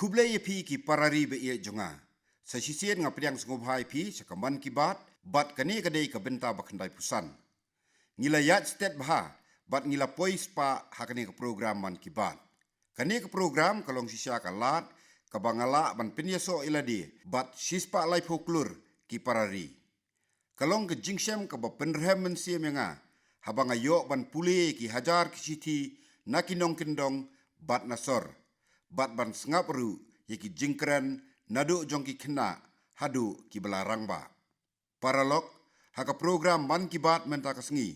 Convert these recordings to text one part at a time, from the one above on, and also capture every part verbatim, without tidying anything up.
Khublei ïa phi ki parari ba ïeit jong nga. Sa shisien nga pdiang sngewbha ïa phi sha ka Mann Ki Baat, bad kane ka dei ka bynta ba khyndai phew san. Ngi la ïaid stet bha, bad ngi la poi spah ha kane ka program Mann Ki Baat. Kane ka program ka long shisha ka lad kaba nga lah ban pynïasoh ïa lade bad shispah laiphew klur ki parari. Ka long ka jingshem kaba pynrhem mynsiem ïa nga, haba nga ïoh ban pule ïa ki hajar ki shithi na ki nongkyndong bad na sor, bad ban sngap ruh ïa ki jingkren naduh jong ki khynnah haduh kiba la rangbah. Paralok, ha ka program Mann Ki Baat mynta ka sngi,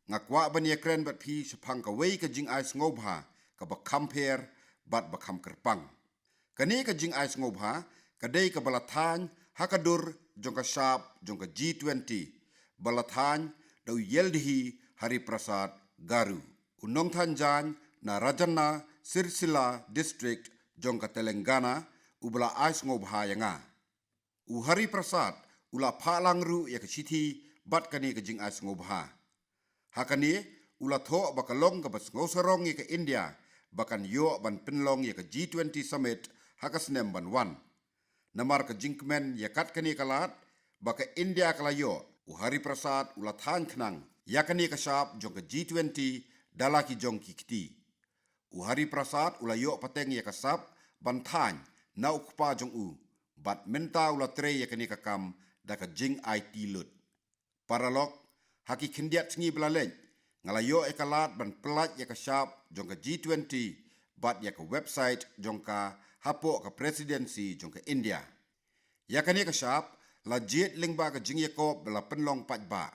nga kwah ban ïakren bad phi shaphang kawei ka jingai sngewbha kaba kham pher bad ba kham kyrpang. Kane ka jingai sngewbha ka dei kaba la thaiñ ha ka dur jong ka shap jong ka G twenty, ba la thaiñ da u Yeldhee Hari Prasad Garu, u nongthaiñ jaiñ na Rajanna Sircilla District jong ka Telangana, uba la ai sngewbha ïa nga. U Hari Prasad u la phah lang ruh ïa ka shithi bad kane ka jingai sngewbha. Ha kane, u la thoh ba ka long kaba sngewsarong ïa ka India ba kan ïoh ban pynlong ïa ka G twenty Summit ha ka snem ban wan. Namar ka jingkmen ïa kat kane ka lad ba ka India ka la ïoh, u Hari Prasad u la thaiñ khnang ïa kane ka shap jong ka G twenty da la ki jong ki kti. U Hari Prasad u la ïoh pateng ïa ka sap ban thaiñ na u kpa jong u, bad mynta u la trei ïa kane ka kam da ka jingaiti lut. Paralok, ha ki khyndiat sngi ba la leit, nga la ïoh ïa ka lad ban pyllait ïa ka shap jong ka G twenty bad ïa ka website jong ka hapoh ka Presidency jong ka India. Ïa kane ka shap la jied lyngba ka jingïakop ba la pynlong paidbah.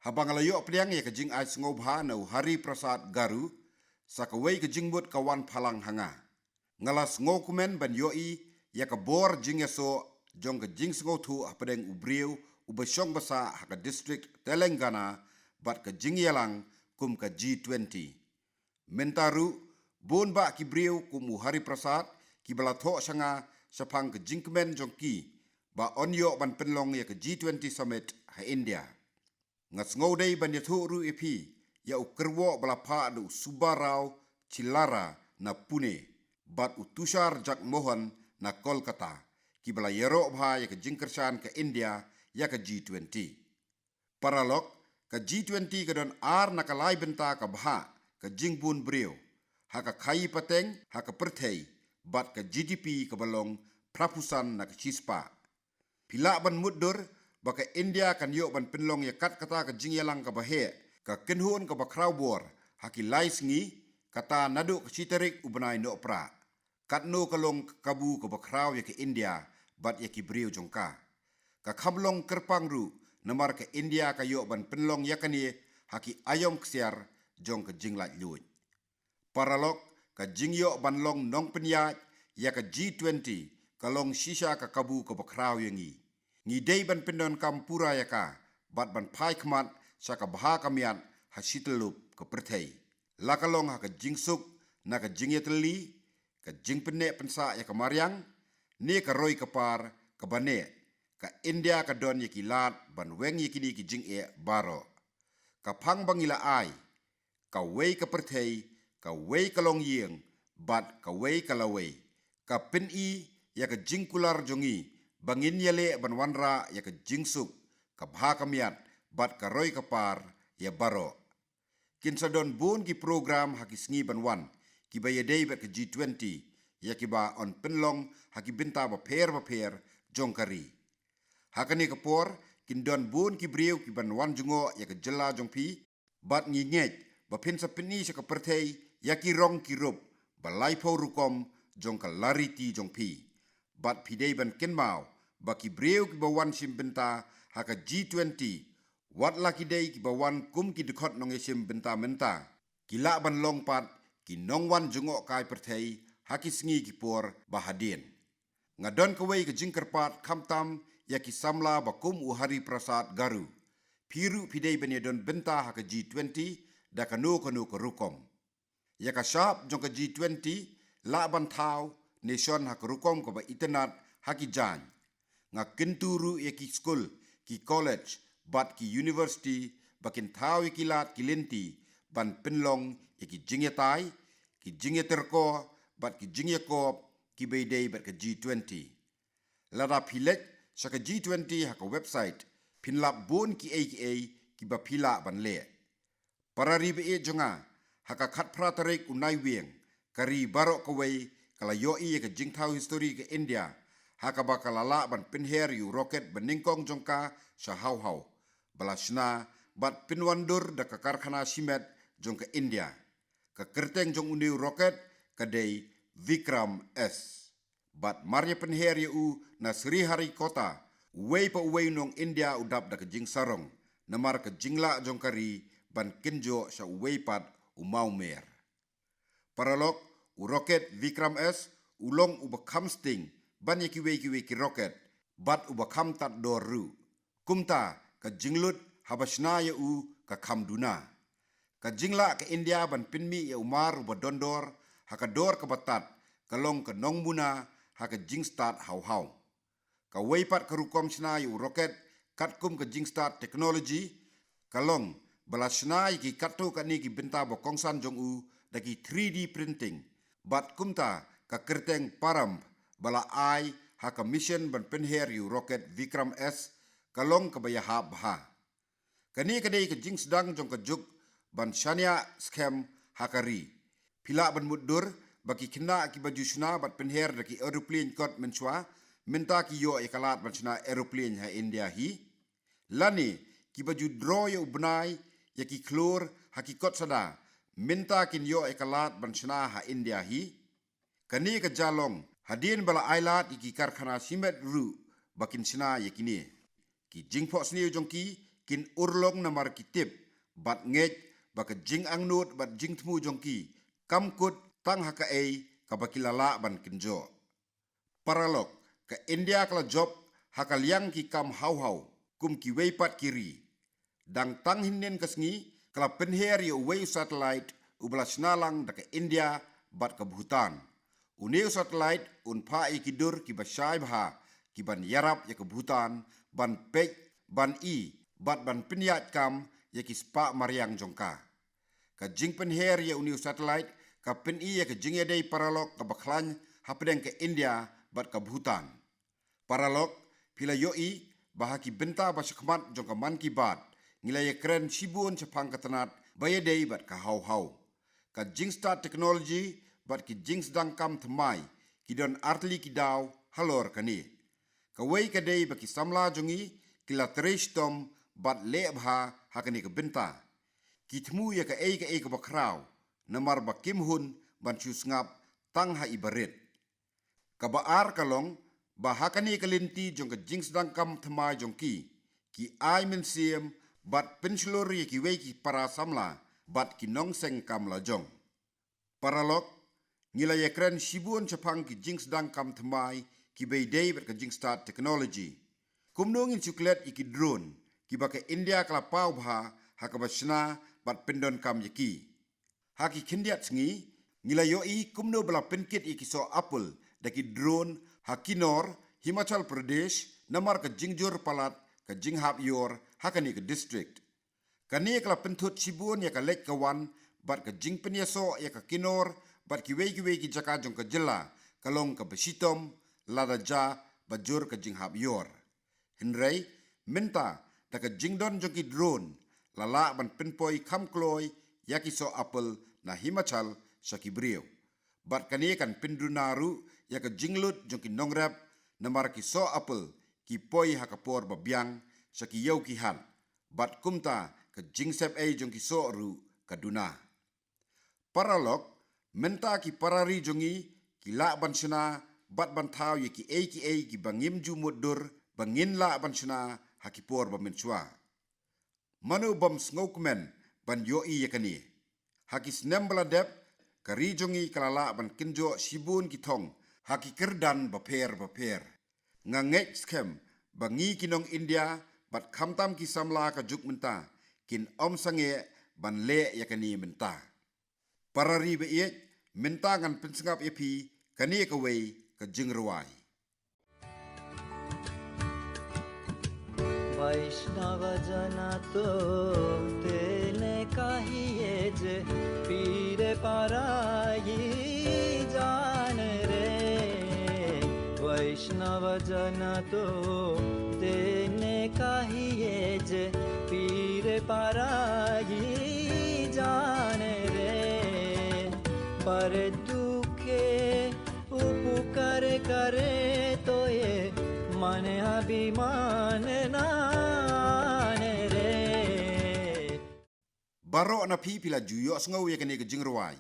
Haba nga la ïoh pdiang ïa ka jingai sngewbha na u Hari Prasad Garu, sa kawei ka jingmut ka wan phalang ha nga. Nga la sngewkmen ban ïohi ïa ka bor jingïasoh jong ka jingsngewthuh hapdeng u briew uba shong ba sah ha ka district Telangana bad ka jingïalang kum ka G twenty. Mynta ruh, bun bah ki briew kum u Hari Prasad kiba la thoh sha nga shaphang ka jingkmen jong ki ba yn ïoh ban pynlong ïa ka G twenty Summit ha India. Nga sngew dei ban ïathuh ruh ïa phi ïa u kyrwoh ba la phah da u Subbarao Chillara na Pune bad u Tushar Jagmohan na Kolkata, kiba la ïaroh bha ïa ka jingkyrshan ka India ïa ka G twenty. Paralok, ka G twenty ka don ar na ka lai bynta ka bhah ka jingbun briew ha ka khaïi pateng ha ka pyrthei, bad ka G D P kaba long phra phew san na ka shispah. Phi lah ban mutdur ba ka India kan ïoh ban pynlong ïa kat kata ka jingïalang kaba heh, ka kynhun kaba khraw bor, ha ki lai sngi, kata naduh ka shi tarik u bnai Nohprah. Katno ka long ka kabu kaba khraw ïa ka India bad ïa ki briew jong ka. Ka kham long kyrpang ruh, namar ka India ka ïoh ban pynlong ïa kane ha ki aïom ksiar jong ka jinglaitluid. Paralok, ka jingïoh ban long nongpynïaid ïa ka G twenty ka long shisha ka kabu kaba khraw ïa ngi. Ngi dei ban pyndonkam pura ïa ka bad ban phai khmat sha ka bha ka miat ha shi tyllup ka pyrthei, la ka long ha ka jingsuk na ka jingïatylli, ka jingpynneh pynsah ïa ka mariang, ne ka roi ka par kaba neh. Ka India ka don ïa ki lad ban weng ïa kine ki jingeh baroh. Ka phang ba ngi la ai, kawei ka pyrthei, kawei ka longïing, bad kawei ka lawei, ka pyni ïa ka jingkular jong ngi ba ngin ïaleh ban wanrah ïa ka jingsuk, ka bha ka miat, bad ka roi ka par ïa baroh. Kin sa don bun ki program ha ki sngi ban wan kiba ïadei bad ka G twenty, ïa kiba yn pynlong ha ki bynta bapher bapher jong ka ri. Ha kane ka por, kin don bun ki briew kiban wan jngoh ïa ka jylla jong phi, bad ngi ngeit ba phin sa pyni sha ka pyrthei ïa ki rong ki rup ba laiphew rukom jong ka lariti jong phi. Bad phi dei ban kynmaw ba ki briew kiba wan shim bynta ha ka G twenty, wat la ki dei kiba wan kum ki dkhot nongïashim bynta mynta, ki lah ban long pat ki nongwan jngoh kai pyrthei ha ki sngi ki por ba hadien. Nga don kawei ka jingkyrpad khamtam ïa ki samla ba kum u Hari Prasad Garu. Phi ruh phi dei ban ïadon bynta ha ka G twenty da kano kano ka rukom. Ïa ka shap jong ka G twenty lah ban thaw ne shon ha ka rukom kaba itynnad ha ki jaiñ. Nga kyntu ruh ïa ki skul, ki college, bad ki university ba kin thaw ïa ki lad ki lynti ban pynlong ïa ki jingïatai, ki jingïatyrko, bad ki jingïakop, kiba ïadei bad ka G twenty. Lada phi leit sha ka G twenty ha ka website, phin lap bun kiei kiei kiba phi lah ban leh. Para ri ba ïeit jong nga, ha ka khatphra tarik u Naiwieng, ka ri baroh kawei ka la ïohi ïa ka jingthaw histori ka India, ha kaba ka la lah ban pynher ïa u rocket ba nyngkong jong ka sha haw haw, ba la shna bad pynwandur da ka karkhana shimet jong ka India. Ka kyrteng jong une u rocket ka dei Vikram S. Bad mar ïa pynher ïa u na Sriharikota, uwei pa uwei u nong India u dap da ka jingsarong, namar ka jinglah jong ka ri ban kynjoh sha uwei pat u mawmer. Paralok, u rocket Vikram S u long uba kham sting ban ïa kiwei kiwei ki rocket, bad uba kham tad dor ruh. Kumta, ka jinglut haba shna ïa u ka kham duna. Ka jinglah ka India ban pynmih ïa u mar uba don dor ha ka dor kaba tad, ka long ka nongmuna ha ka jingstad haw haw. Kawei pat ka rukom shna ïa u rocket katkum ka jingstad technology, ka long ba la shna ïa ki katto katne ki bynta ba kongsan jong u da ki three D printing. Bad kumta, ka kyrteng Paramv ba la ai ha ka mission ban pynher ïa u rocket Vikram S, ka long kaba ïahap bha. Kane ka dei ka jingsdang jong ka juk ban shaniah skhem ha ka ri. Phi lah ban mutdur ba ki khynnah kiba ju shna bad pynher da ki aeroplane kot mynshuwa, mynta ki ïoh ïa ka lad ban shna aeroplane ha India hi. Lane, kiba ju draw ïa u bnai, ïa ki khlur ha ki kot sada, mynta kin ïoh ïa ka lad ban shna ha India hi. Kane ka jia long hadien ba la ai lad ïa ki karkhana shimet ruh ba kin shna ïa kine. Ki jingphohsniew jong ki kin urlong namar ki tip bad ngeit ba ka jingangnud bad jingthmu jong ki kam kut tang ha kaei kaba ki la lah ban kynjoh. Paralok, ka India ka la jop ha ka liang ki kam haw haw kum kiwei pat ki ri. Dang tang hynnin ka sngi, ka la pynher ïa uwei u satellite uba la shna lang da ka India bad ka Bhutan. Une u satellite un phah ïa ki dur kiba shai bha, kiban ïarap ïa ka Bhutan ban peit, ban i, bad ban pynïaid kam ïa ki spah mariang jong ka. Ka jingpynher ïa une u satellite ka pyni ïa ka jingïadei paralok kaba khlaiñ hapdeng ka India bad ka Bhutan. Paralok, phi la ïohi ba ha ki bynta ba shakhmat jong ka Mann Ki Baat, ngi la ïakren shibun shaphang ka tnat ba ïadei bad ka haw haw. Ka jingstad technology bad ki jingsdang kam thymmai ki don artylli ki daw halor kane. Kawei ka dei ba ki samla jong ngi ki la trei shitom bad leh bha ha kane ka bynta. Ki thmu ïa kaei kaei kaba khraw, namar ba kim hun ban shu sngap tang ha i barit. Kaba ar ka long ba ha kane ka lynti jong ka jingsdang kam thymmai jong ki, ki ai mynsiem bad pynshlur ïa kiwei ki para samla bad ki nongseng kam lajong. Paralok, ngi la ïakren shibun shaphang ki jingsdang kam thymmai kiba ïadei bad ka jingstad technology. Kumno ngin shu klet ïa ki drone kiba ka India ka la paw bha ha kaba shna bad pyndonkam ïa ki. Ha ki khyndiat sngi, ngi la ïohi kumno ba la pynkit ïa ki soh apple da ki drone ha Kinnaur, Himachal Pradesh, namar ka jingjur palat ka jinghap ïor ha kane ka district. Kane ka la pynthut shibun ïa ka leit ka wan bad ka jingpynïasoh ïa ka Kinnaur bad kiwei kiwei ki jaka jong ka jylla, ka long kaba shitom lada jia ba jur ka jinghap ïor. Hynrei, mynta, da ka jingdon jong ki drone, la lah ban pynpoi kham kloi ïa ki soh apple na Himachal sha ki briew. Bad kane kan pynduna ruh ïa ka jinglut jong ki nongrep, namar ki soh apple ki poi ha ka por ba biang sha ki ïew ki hat. Bad kumta ka jingsep ei jong ki soh ruh ka duna. Paralok, mynta ki para ri jong ngi ki lah ban shna bad ban thaw ïa kiei kiei kiba ngim ju mutdur ba ngin lah ban shna ha ki por ba mynshuwa. Mano bym sngewkmen ban ïohi ïa kane? Ha ki snem ba la dep, ka ri jong ngi ka la lah ban kynjoh shibun ki thong ha ki kyrdan bapher bapher. Nga ngeit skhem ba ngi ki nong India bad khamtam ki samla ka juk mynta kin ym sangeh ban leh ïa kane mynta. Para ri ba ïeit, mynta ngan pynsngap ïa phi kane kawei ka jingrwai. वैष्णव जन तो तेने कहिए जे पीर पराई जान रे। वैष्णव जन तो तेने कहिए जे पीर पराई जाने रे, पर दुखे उपकार करे तो ये मन अभिमान नाने रे। Baroh na phi phi la ju ïohsngew ïa kane ka jingrwai.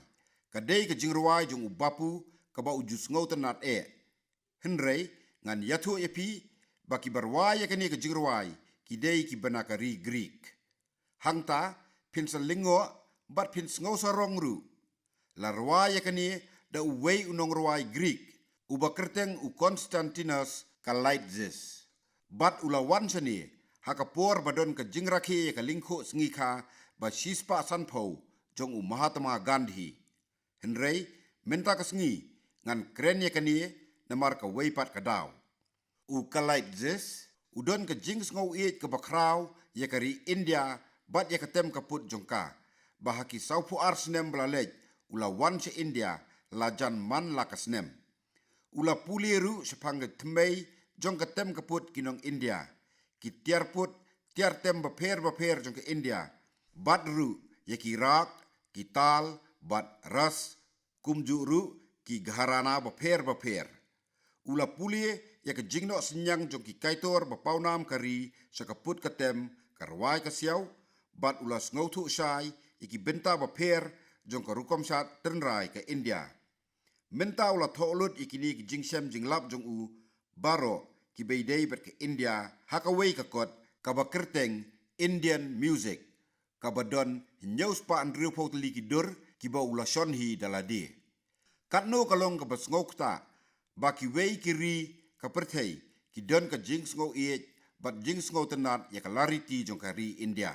Ka dei ka jingrwai jong u Bapu kaba u ju sngewtynnad eh. Hynrei ngan ïathuh ïa phi ba kiba rwai ïa kane ka jingrwai ki dei kiba na ka ri Greek. Hangta phin sa lyngngoh bad phin sngew sarong ruh. La rwai ïa kane da uwei u nongrwai Greek uba kyrteng u Constantinos Kalaitzis. Bad u la wan shane ha ka por ba don ka jingrakhe ïa ka lyngkhuh sngikha ba shispah sanphew jong u Mahatma Gandhi. Hynrei mynta ka sngi ngan kren ïa kane namar kawei pat ka daw. U Kalaitzis u don ka jingsngew ïeit kaba khraw ïa ka ri India bad ïa ka tem ka put jong ka, ba ha ki sawphew ar snem ba la leit u la wan sha India la jan man la ka snem. U la pule ruh shaphang ka thymmei jong ka tem ka put ki nong India, ki tiar put tiar tem bapher bapher jong ka India, bad ruh ïa ki rag, ki tal bad ras, kumjuh ruh ki gharana bapher bapher. U la pule ïa ka jingnoh synñiang jong ki kaitor ba pawnam ka ri sha ka put ka tem, ka rwai ka siaw, bad u la sngewthuh shai ïa ki bynta bapher jong ka rukom shad tynrai ka India. Mynta u la thoh lut ïa kine ki jingshem jinglap jong u baroh kiba ïadei bad ka India ha kawei ka kot kaba kyrteng Indian music, kaba don hynñiew spah hynriewphew tylli ki dur kiba u la shon hi da lade. Katno ka long kaba sngewkta ba kiwei ki ri ka pyrthei ki don ka jingsngew ïeit bad jingsngewtynnad ïa ka lariti jong ka ri India.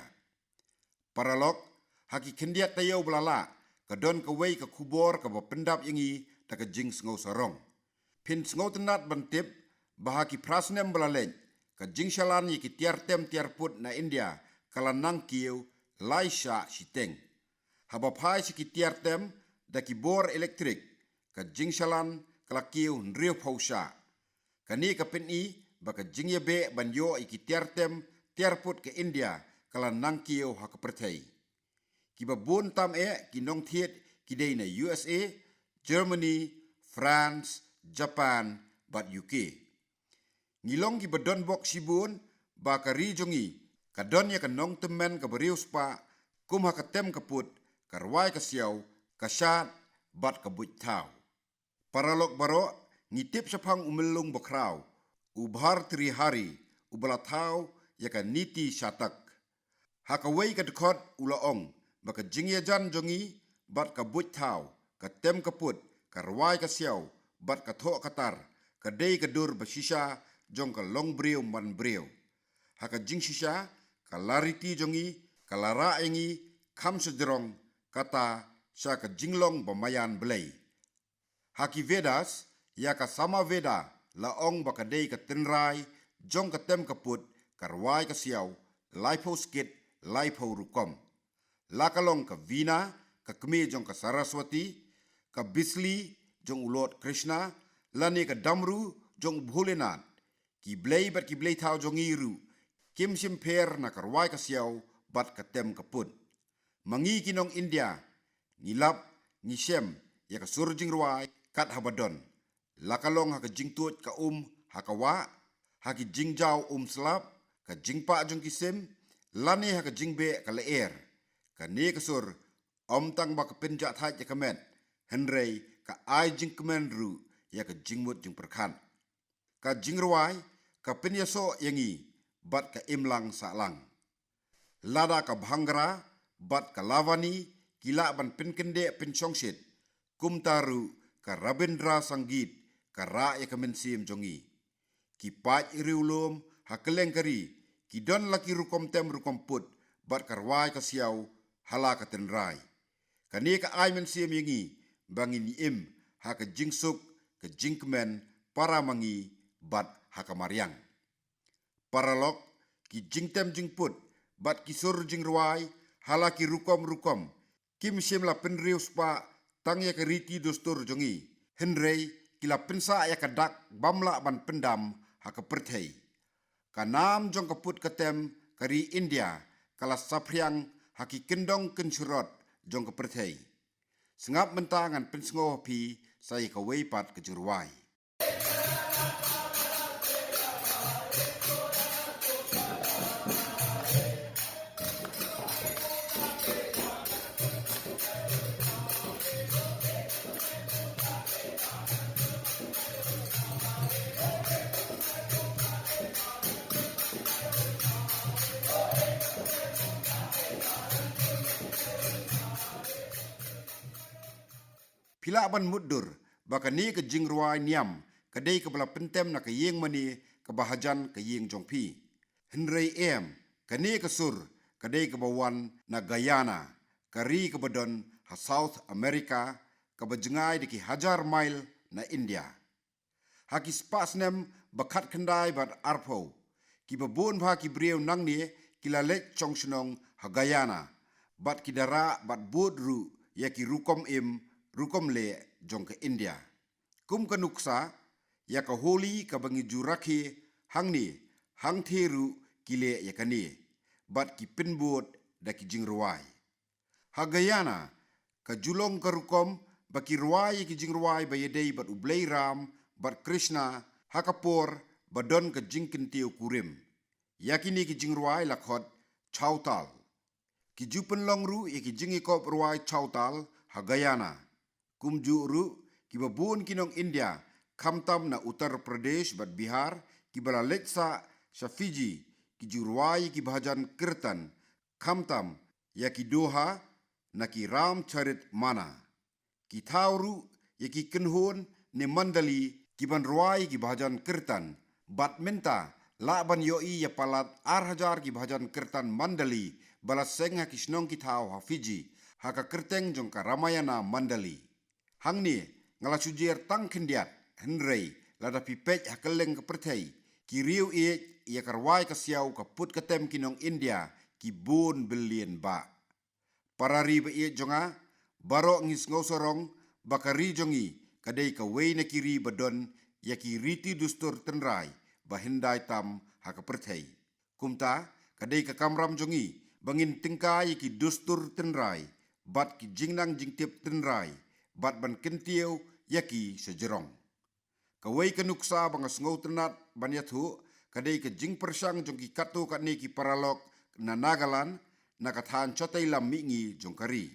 Paralok, ha ki khyndiat taïew ba la lah ka don kawei ka khubor kaba pyndap ïa ngi da ka jingsngew sarong. Phin sngewtynnad ban tip ba ha ki phra snem ba la leit, ka jingshalan ïa ki tiar tem tiar put na India ka la nang kiew lai shah shiteng. Haba phai sha ki tiar tem da ki bor elektrik, ka jingshalan ka la kiew hynriewphew shah. Kane ka pyni ba ka jingïabeh ban ïoh ïa ki tiar tem tiar put ka India ka la nang kiew ha ka pyrthei. Kiba bun tam eh ki nongthied ki dei na U S A, Germany, France, Japan bad U K. Ngi long kiba don bok shibun ba ka ri jong ngi ka don ïa ka nongtymmen kaba riewspah, kum ha ka tem ka put, ka rwai ka siaw, ka shad bad ka buit thaw. Paralok baroh, ngi tip shaphang u myllung bakhraw, u Bhartrihari, uba la thaw ïa ka Niti Shatak. Ha kawei ka dkhot u la ong ba ka jingïajan jong ngi bad ka buit thaw, ka tem ka put, ka rwai ka siaw bad ka thoh ka tar, ka dei ka dur ba shisha jong ka longbriew manbriew. Ha ka jingshisha, ka lariti jong ngi ka la rah ïa ngi kham shajrong, kata sha ka jinglong ba maïan Blei. Ha ki Vedas, ïa ka Samaveda la ong ba ka dei ka tynrai jong ka tem ka put, ka rwai ka siaw, laiphew skit, laiphew rukom. La ka long ka Veena, ka kmie jong ka Saraswati, ka Bisli jong u Lord Krishna, lane ka Damru jong u Bholenath. Ki blei bad ki blei thaw jong ngi ruh kim shim pher na ka rwai ka siaw bad ka tem ka put. Ma ngi ki nong India, ngi lap, ngi shem ïa ka sur jingrwai kat haba don. La ka long ha ka jingtuid ka um ha ka wah, ha ki jingjaw um slap, ka jingpah jong ki sim, lane ha ka jingbeh ka lyer. Kane ka sur, ym tang ba ka pynjah thait ïa ka met, hynrei ka ai jingkmen ruh ïa ka jingmut jingpyrkhat. Ka jingrwai ka pynïasoh ïa ngi bad ka imlang sahlang. Lada ka Bhangra bad ka Lavani ki lah ban pynkyndeh pynshongshit, kumta ruh ka Rabindra Sangeet ka rah ïa ka mynsiem jong ngi. Ki paid riewlum ha kylleng ka ri ki don la ki rukom tem rukom put bad ka rwai ka siaw ha la ka tynrai. Kane ka ai mynsiem ïa ngi ba ngin im ha ka jingsuk, ka jingkmen para ma ngi bad ha ka mariang. Paralok, ki jingtem jingput bad ki sur jingrwai ha la ki rukom rukom kim shym la pynriewspah tang ïa ka riti dustur jong ngi, hynrei ki la pynsah ïa ka dak bym lah ban pyndam ha ka pyrthei. Ka nam jong ka put ka tem ka ri India ka la saphriang ha ki kyndong kynsyrot jong ka pyrthei. Sngap mynta ngan pynsngew ha phi sa ïa kawei pat ka jingrwai. Phi lah ban mutdur ba kane ka jingrwai niam ka dei kaba la pyntem na ka ïing mane kaba hajan ka ïing jong phi. Hynrei em, kane ka sur ka dei kaba wan na Guyana, ka ri kaba don ha South America, kaba jngai da ki hajar mail na India. Ha ki spah snem ba khatkhyndai bad arphew, kiba bun bha ki briew nangne ki la leit shong shnong ha Guyana, bad ki da rah bad bud ruh ïa ki rukom im rukom leh jong ka India. Kum ka nuksa, ïa ka Holi kaba ngi ju rakhe hangne, hangthie ruh ki leh ïa kane, bad ki pynbud da ki jingrwai. Ha Guyana, ka ju long ka rukom ba ki rwai ïa ki jingrwai ba ïadei bad u Blei Ram bad Krishna ha ka por ba don ka jingkyntiew kurim. Ïa kine ki jingrwai la khot chautal. Ki ju pynlong ruh ïa ki jingïakop rwai chautal ha Guyana. Kumjuh ruh, kiba bun ki nong India, khamtam na Uttar Pradesh bad Bihar, kiba la leit sah sha Fiji, ki ju rwai ïa ki bhajan kirtan, khamtam ïa ki doha na ki Ram Charit Mana. Ki thaw ruh ïa ki kynhun ne mandali kiban rwai ïa ki bhajan kirtan. Bad mynta lah ban ïohi ïa palat ar hajar ki bhajan kirtan mandali ba la seng ha ki shnong ki thaw ha Fiji, ha ka kyrteng jong ka Ramayana Mandali. Hangne, nga la shu jer tang khyndiat, hynrei lada phi peit ha kylleng ka pyrthei, ki riew ïeit ïa ka rwai ka siaw ka put ka tem ki nong India ki bun billion bah. Para ri ba ïeit jong nga, baroh ngi sngew sarong ba ka ri jong ngi ka dei kawei na ki ri ba don ïa ki riti dustur tynrai ba hyndai tam ha ka pyrthei. Kumta, ka dei ka kamram jong ngi ba ngin tyngkai ïa ki dustur tynrai bad ki jingnang jingtip tynrai, bad ban kyntiew ïa ki sha jrong. Kawei ka nuksa ba nga sngewtynnat ban ïathuh ka dei ka jingpyrshang jong ki katto katne ki paralok na Nagaland, na ka thaiñ shatei lam mihngi jong ka ri.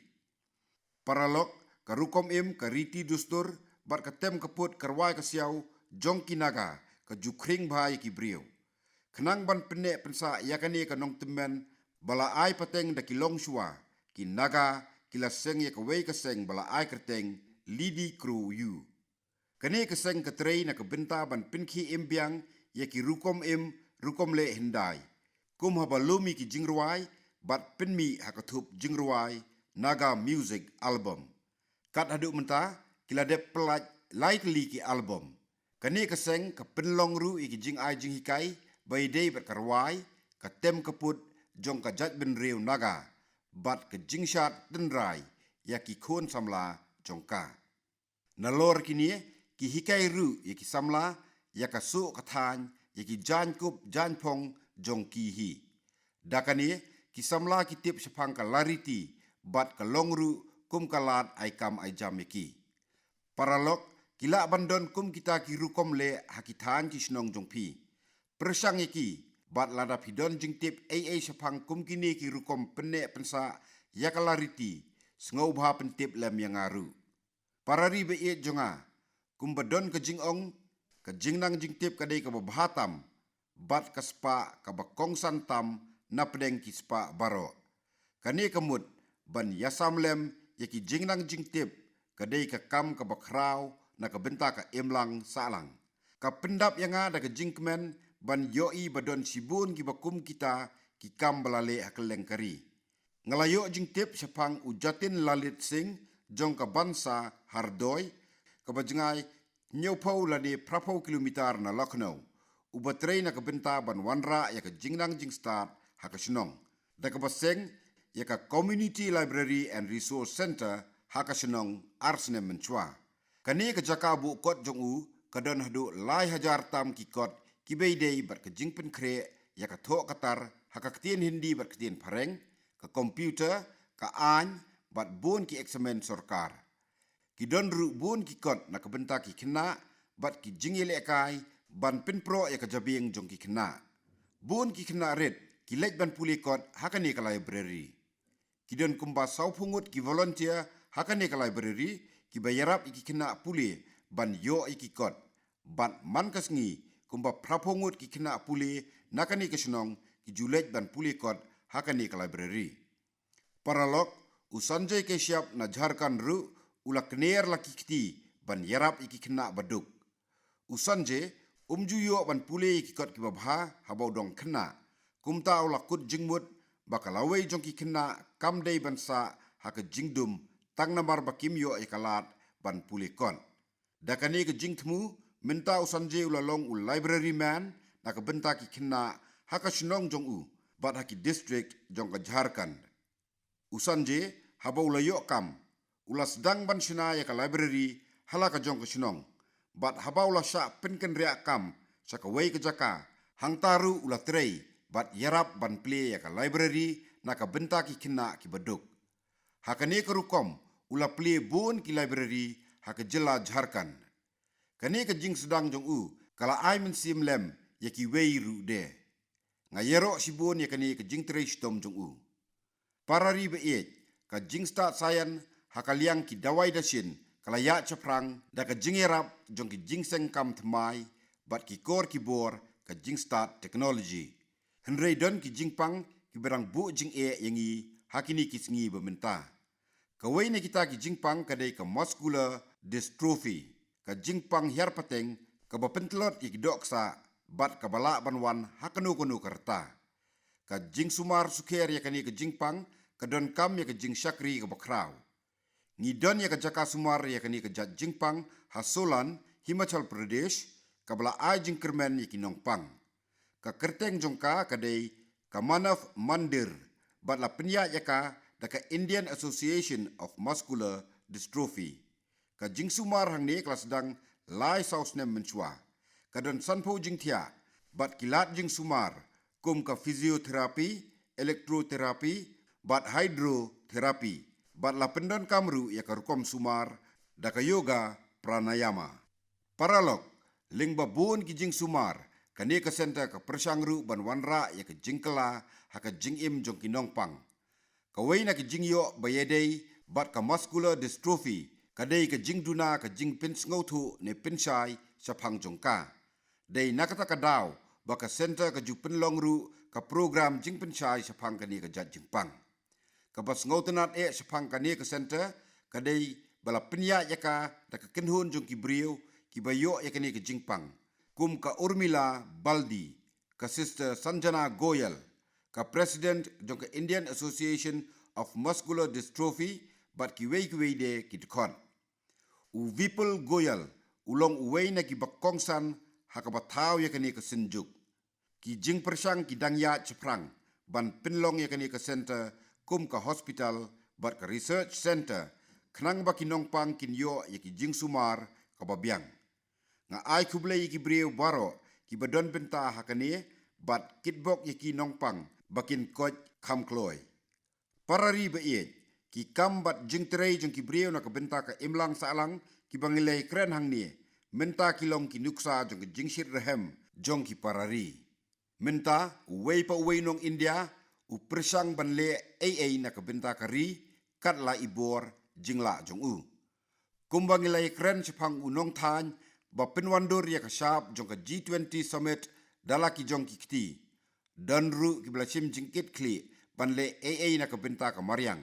Paralok, ka rukom im, ka riti dustur bad ka tem ka put, ka rwai ka siaw jong ki Naga ka ju khring bha ïa ki briew. Khnang ban pynneh pynsah ïa kane ka nongtymmen ba la ai pateng da ki longshuwa, ki Naga ki la seng ïa kawei ka seng ba la ai kyrteng Lidi Kro Yu. Kane ka seng ka trei na ka bynta ban pynkhie im biang ïa ki rukom im rukom leh hyndai, kum haba lum ïa ki jingrwai bad pynmih ha ka thup jingrwai Naga Music Album. Kat haduh mynta, ki la dep pyllait lai tylli ki album. Kane ka seng ka pynlong ruh ïa ki jingai jinghikai ba ïadei bad ka rwai, ka tem ka put jong ka jaitbynriew Naga, bad ka jingshad tynrai ïa ki khun samla jong ka. Nalor kine, ki hikai ruh ïa ki samla ïa ka suh ka thaiñ, ïa ki jaiñkup jaiñphong jong ki hi. Da kane, ki samla ki tip shaphang ka lariti bad ka long ruh kum ka lad ai kam ai jam ïa ki. Paralok, ki lah ban don kum kita ki rukom leh ha ki thaiñ ki shnong jong phi. Pyrshang ïa ki, bad lada phi don jingtip ei ei shaphang kum kine ki rukom pynneh pynsah ïa ka lariti, sngewbha pyntip lem ïa nga ruh. Para ri ba ïeit jong nga, kumba don ka jingong, ka jingnang jingtip ka dei kaba bha tam, bad ka spah kaba kongsan tam na pdeng ki spah baroh. Kane ka mut ban ïasam lem ïa ki jingnang jingtip ka dei ka kam kaba khraw na ka bynta ka imlang sahlang. Ka pyndap ïa nga da ka jingkmen ban ïohi ba don shibun kiba kum kita ki kam ba la leh ha kylleng ka ri. Nga la ïoh jingtip shaphang u Jatin Lalit Singh jong ka Bansa Hardoi, kaba jngai hynñiewphew lane phraphew kilometer na Lucknow, uba trei na ka bynta ban wanrah ïa ka jingnang jingstad ha ka shnong, da kaba seng ïa ka Community Library and Resource Centre ha ka shnong ar snem mynshuwa. Kane ka jaka buh kot jong u ka don haduh lai hajar tam ki kot kiba ïadei bad ka jingpynkhreh ïa ka thoh ka tar ha ka ktien Hindi bad ktien Phareng, ka computer, ka aiñ bad bun ki eksamen sorkar. Ki don ruh bun ki kot na ka bynta ki khynnah bad ki jingïalehkai ban pynproh ïa ka jabieng jong ki khynnah. Bun ki khynnah rit ki leit ban pule kot ha kane ka library. Ki don kumba sawphew ngut ki volunteer ha kane ka library kiba ïarap ïa ki khynnah pule ban ïoh ïa ki kot. Bad man ka sngi kumba phraphew ngut ki khynnah pule na kane ka shnong ki ju leit ban pule kot ha kane ka library. Paralok, u Sanjay Kashyap na Jharkhand ruh u la kner la ki kti ban ïarap ïa ki khynnah baduk. U Sanjay um ju ïoh ban pule ïa ki kot kiba bha haba u dang khynnah. Kumta u la kut jingmut ba ka lawei jong ki khynnah kam dei ban sah ha ka jingdum tang namar ba kim ïoh ïa ka lad ban pule kot. Da kane ka jingthmu, mynta u Sanjay u la long u library man na ka bynta ki khynnah ha ka shnong jong u bad ha ki district jong ka Jharkhand. U Sanjay haba u la ïoh kam, u la sdang ban shna ïa ka library ha la ka jong ka shnong. Bad haba u la shah pynkynriah kam sha kawei ka jaka, hangta ruh u la trei bad ïarap ban plie ïa ka library na ka bynta ki khynnah kiba duk. Ha kane ka rukom u la plie bun ki library ha ka jylla Jharkhand. Kane ka jingsdang jong u ka la ai mynsiem lem ïa kiwei ruh de. Nga ïaroh shibun ïa kane ka jingtrei shitom jong u. Para ri ba ïeit, ka jingstad science ha ka liang ki dawai dashin ka la ïaid shaphrang da ka jingïarap jong ki jingseng kam thymmai bad ki kor ki bor ka jingstad technology. Hynrei don ki jingpang kiba dang buh jingeh ïa ngi ha kine ki sngi ba mynta. Kawei na kita ki jingpang ka dei ka muscular dystrophy, ka jingpang hiar pateng kaba pyntlot ïa ki dohksah bad kaba lah ban wan ha kano kano ka rta. Ka jingsumar sukher ïa kane ka jingpang ka donkam ïa ka jingshakri kaba khraw. Ngi don ïa ka jaka sumar ïa kane ka jait jingpang ha Solan, Himachal Pradesh, kaba la ai jingkyrmen ïa ki nongpang. Ka kyrteng jong ka ka dei ka Manav Mandir bad la pynïaid ïa ka da ka Indian Association of Muscular Dystrophy. Ka jingsumar hangne ka la sdang lai saw snem mynshuwa. Ka don sanphew jingthiah bad ki lad jingsumar kum ka physiotherapy, electrotherapy bad hydrotherapy. Bad la pyndonkam ruh ïa ka rukom sumar da ka yoga pranayama. Paralok, lyngba bun ki jingsumar, kane ka center ka pyrshang ruh ban wanrah ïa ka jingkylla ha ka jingim jong ki nongpang. Kawei na ki jingïoh ba ïadei bad ka muscular dystrophy ka dei ka jingduna ka jingpynsngewthuh ne pynshai shaphang jong ka. Dei na kata ka daw ba ka center ka ju pynlong ruh ka program jingpynshai shaphang kane ka jait jingpang. Kaba sngewtynnad eh shaphang kane ka center ka dei ba la pynïaid ïa ka da ka kynhun jong ki briew kiba ïoh ïa kane ka jingpang, kum ka Urmila Baldi, ka Sister Sanjana Goyal, ka President jong ka Indian Association of Muscular Dystrophy bad kiwei kiwei de ki dkhot. U Vipul Goyal u long uwei na kiba kongsan ha kaba thaw ïa kane ka synjuk. Ki jingpyrshang ki dang ïaid shaphrang ban pynlong ïa kane ka center kum ka hospital bad ka research center khnang ba ki nongpang kin ïoh ïa ki jingsumar kaba biang. Nga ai khublei ïa ki briew baroh kiba don bynta ha kane bad kitbok ïa ki nongpang ba kin koit kham kloi. Para ri ba ïeit, ki kam bad jingtrei jong ki briew na ka bynta ka imlang sahlang kiba ngi la ïakren hangne mynta ki long ki nuksa jong ka jingshit rhem jong ki para ri. Mynta uwei pa uwei nong India u pyrshang ban leh ei ei na ka bynta ka ri kat la i bor jinglah jong u. Kumba ngi la ïakren shaphang u nongthaiñ ba pynwandur ïa ka shap jong ka G twenty summit da la ki jong ki kti. Don ruh kiba la shim jingkitkhlieh ban leh ei ei na ka bynta ka mariang,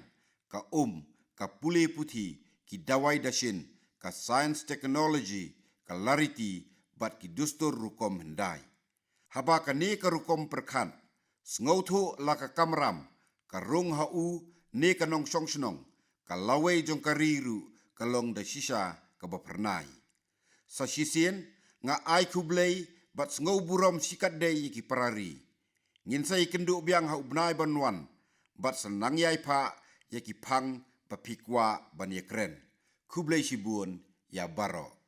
ka um, ka pule puthi, ki dawai dashin, ka science technology, ka lariti bad ki dustur rukom hyndai. Haba kane ka rukom pyrkhat, sngewthuh la ka kamram, ka rung ha u ne ka nongshong shnong, ka lawei jong ka ri ruh ka long da shisha kaba phyrnai. Sa shisien nga ai khublei bad sngewburom shikatdei ïa ki para ri. Ngin sa ïakynduh biang ha u bnai ban wan bad sa nang ïai phah ïa ki phang ba phi kwah ban ïakren. Khublei shibun, ïa baroh.